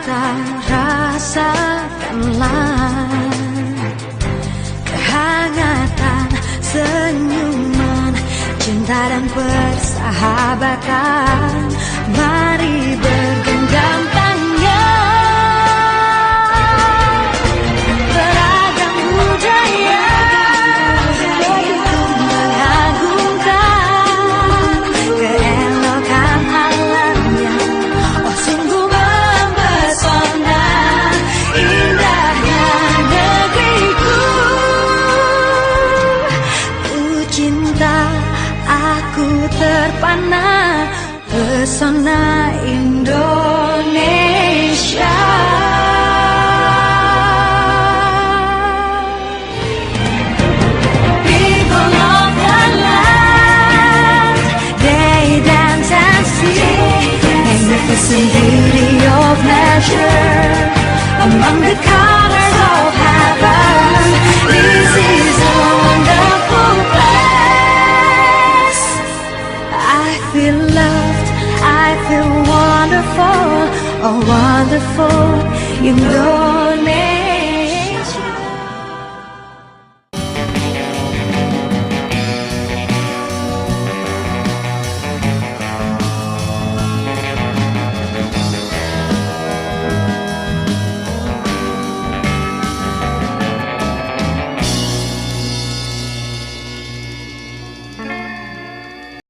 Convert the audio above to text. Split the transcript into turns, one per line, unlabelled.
mata rasakanlah kehangatan senyuman, cinta dan persahabatan. Mari bergenggam tangan, beragam budaya begitu mengagumkan keelokan alamnya. Oh sungguh mempesona indahnya negeriku. Ku cinta, aku terpana pesona Indonesia. People of the land, they dance and sing, magnificent beauty of nature among the